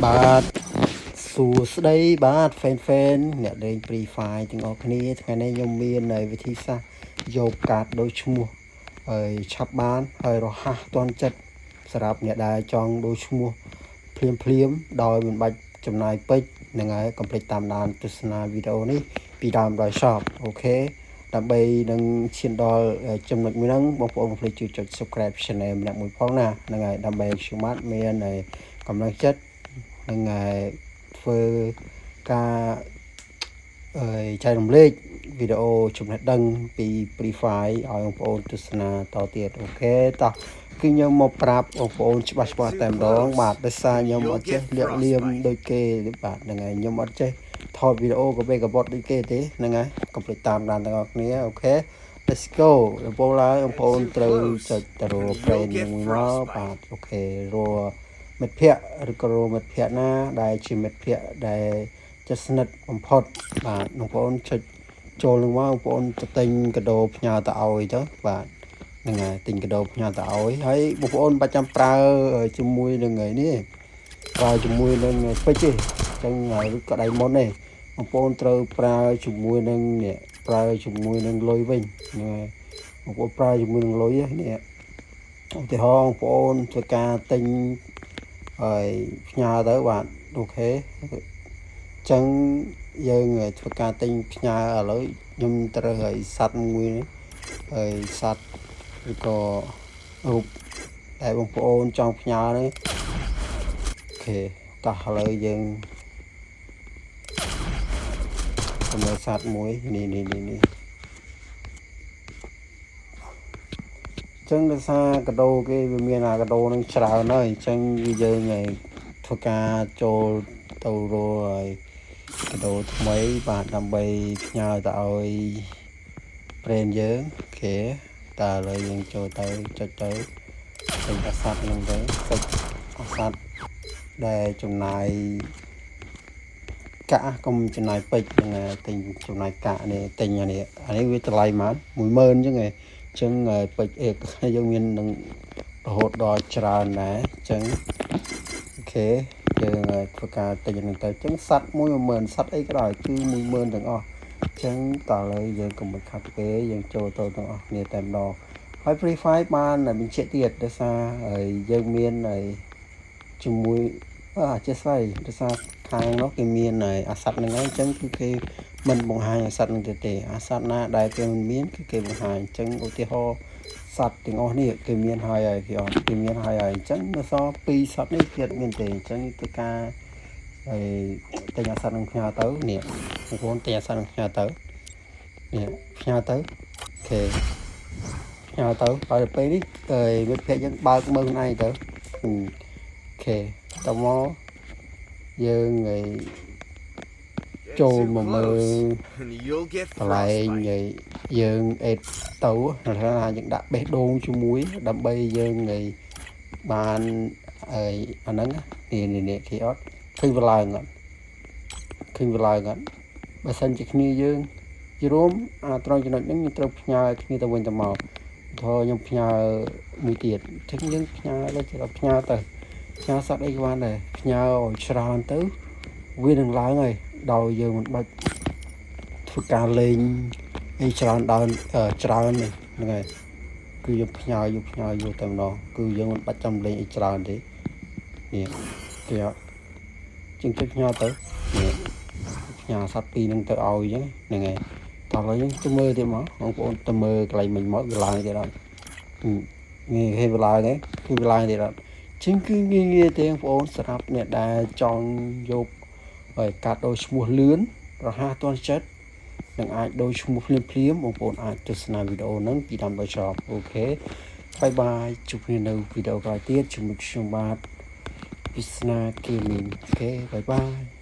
បាទសួស្តីបាទ fan fan អ្នកលេង Free Fire ទាំងអស់គ្នាថ្ងៃនេះខ្ញុំមាននៅវិធីសាស្ត្រយកកាតដូរឈ្មោះហើយឆាប់បានហើយរហ័សទាន់ចិត្តសម្រាប់អ្នកដែលចង់ដូរឈ្មោះភ្លាមភ្លាមដោយមិនបាច់ចំណាយពេជ្រនឹងហើយកុំភ្លេចតាមដានទស្សនាវីដេអូនេះពីដើមដល់ចប់OK ដើម្បីនឹងឈានដល់ចំណុចមួយហ្នឹងបងប្អូនកុំភ្លេចជួយចុច Subscribe Channel ម្នាក់មួយផងណាហ្នឹងហើយដើម្បីខ្ញុំបាទមានកម្លាំងចិត្តនឹងហើយធ្វើការអឺចែករំលែកវីដេអូចំណេះដឹងពី Free Fire ឲ្យបងប្អូនទស្សនាតទៀត OK តោះគឺខ្ញុំមកប្រាប់បងប្អូនច្បាស់ច្បាស់តែម្ដងបាទដោយសារខ្ញុំអត់ចេះលាក់លៀមដូចគេបាទហ្នឹងហើយខ្ញុំអត់ចេះថតវីដេអូកបេកបត់ដូចគេទេហ្នឹងហើយកុំភ្លេចតាមដានទាំងអស់គ្នាOK let's go ដំបូងឡើយបងប្អូនត្រូវចុចទៅរក friend មួយមកបាទ OK រកមិត្តភ័ក្តិឬក៏រកមិត្តភ័ក្តិណាដែលជាមិត្តភ័ក្តិដែលជិតស្និទ្ធបំផុតបាទបងប្អូនចុចចូលនឹងមកបងប្អូនទៅទិញកាដូផ្ញើទៅឲ្យទៅបាទហ្នឹងហើយទិញកាដូផ្ញើទៅឲ្យហើយបងប្អូនបាច់ចាំប្រើជាមួយនឹងឯនេះប្រើជាមួយនឹងពេជ្រទេអញ្ចឹងឬក៏diamond ទេបងប្អូនត្រូវប្រើជាមួយនឹងនេះប្រើជាមួយនឹងលុយវិញហ្នឹងហើយបងប្អូនប្រើជាមួយនឹងលុយនេះឧទាហរណ៍បងប្អូនធ្វើការទិញហើយផ្ញើទៅបាទ OK អញ្ចឹងយើងធ្វើការទិញផ្ញើឥឡូវខ្ញុំត្រូវឲ្យសត្វមួយនេះហើយសត្វឬក៏រូបដែលបងប្អូនចង់ផ្ញើនេះOK តោះឥឡូវយើងទៅមើលសត្វមួយនេះនេះនេះនេះអញ្ចឹងដោយសារកាដូគេវាមានអាកាដូនឹងច្រើនហើយអញ្ចឹងយើងឲ្យធ្វើការចូលទៅរកឲ្យកាដូថ្មីបាទដើម្បីផ្ញើទៅឲ្យ friend យើង OK តើឥឡូវយើងចូលទៅចុចទៅទិញអាសត្វហ្នឹងទៅសាច់អាសត្វដែលចំណាយកាក់កុំចំណាយពេជ្រហ្នឹងហើយទិញចំណាយកាក់នេះទិញអានេះអានេះវាតម្លៃប៉ុន្មាន10000អញ្ចឹងឯងអញ្ចឹងពេជ្រអេយើងមាននឹងរហូតដល់ច្រើនដែរអញ្ចឹង OK យើងធ្វើការទិញហ្នឹងទៅអញ្ចឹងសត្វមួយ10000សត្វអីក៏ដោយគឺ10000ទាំងអស់អញ្ចឹងតើឥឡូវយើងកុំឲ្យខាត់ពេលយើងចូលទៅទាំងអស់គ្នាតែម្ដងហើយ Free Fire បានបញ្ជាក់ទៀតដោយសារហើយយើងមានហើយជាមួយអធិស្ឋានដោយសារខាងនោះគេមានហើយអាសត្វហ្នឹងហើយអញ្ចឹងគឺគេមិនបង្ហាញអាសត្វហ្នឹងទៅទេអាសត្វណាដែលគេមិនមានគឺគេបង្ហាញអញ្ចឹងឧទាហរណ៍សត្វទាំងអស់នេះគេមានហើយហើយគេអត់គេមានហើយហើយអញ្ចឹងនៅសល់ពីរសត្វនេះគេអត់មានទេអញ្ចឹងទៅការហើយទិញអាសត្វនឹងផ្ញើទៅនេះបងប្អូនទិញអាសត្វនឹងផ្ញើទៅនេះផ្ញើទៅOK ផ្ញើទៅហើយពេលនេះហើយមិត្តភក្តិយើងបើកមើលខ្លួនឯងទៅOK តមកយើងឯចូលមកមើល And you'll get កន្លែង frostbite. ឯយើងអេតទៅថាយើងដាក់បេះដូងជាមួយដើម្បីយើងឯបានឯអាហ្នឹងនេះនេះនេះគេអត់ឃើញវាឡើងអត់ឃើញវាឡើងអត់បើសិនជាគ្នាយើងជារួមអាត្រង់ចំណុចហ្នឹងយើងត្រូវផ្ញើឲ្យគ្នាទៅវិញទៅមកឧទាហរណ៍ខ្ញុំផ្ញើមួយទៀតអញ្ចឹងយើងផ្ញើទៅជាផ្ញើទៅផ្ញើសត្វអីក៏បានដែរផ្ញើឲ្យច្រើនទៅវានឹងឡើងហើយដោយយើងមិនបាច់ធ្វើការលេងអីច្រើនដើមច្រើននេះហ្នឹងហើយគឺយើងផ្ញើយកផ្ញើយកតែម្ដងគឺយើងមិនបាច់ចាំលេងអីច្រើនទេនេះគេអត់ជាងគេផ្ញើទៅនេះផ្ញើសត្វពីរហ្នឹងទៅឲ្យអញ្ចឹងហ្នឹងហើយតោះឥឡូវយើងទៅមើលទៀតមកបងប្អូនទៅមើលកន្លែងមិញមកវាឡើងទៀតអត់ងាយគេវាឡើងទេគឺវាឡើងទៀតអត់ជាងគឺងាយងាយទេបងប្អូនសម្រាប់អ្នកដែលចង់យកហើយកាត់ដូរឈ្មោះលឿនរហ័សទាន់ចិត្តនឹងអាចដូរឈ្មោះភ្លាមភ្លាមបងប្អូនអាចទស្សនាវីដេអូហ្នឹងពីដើមដល់ចប់OK bye bye ជួបគ្នានៅវីដេអូក្រោយទៀតជាមួយខ្ញុំបាទវិស្នា Gaming OK bye bye.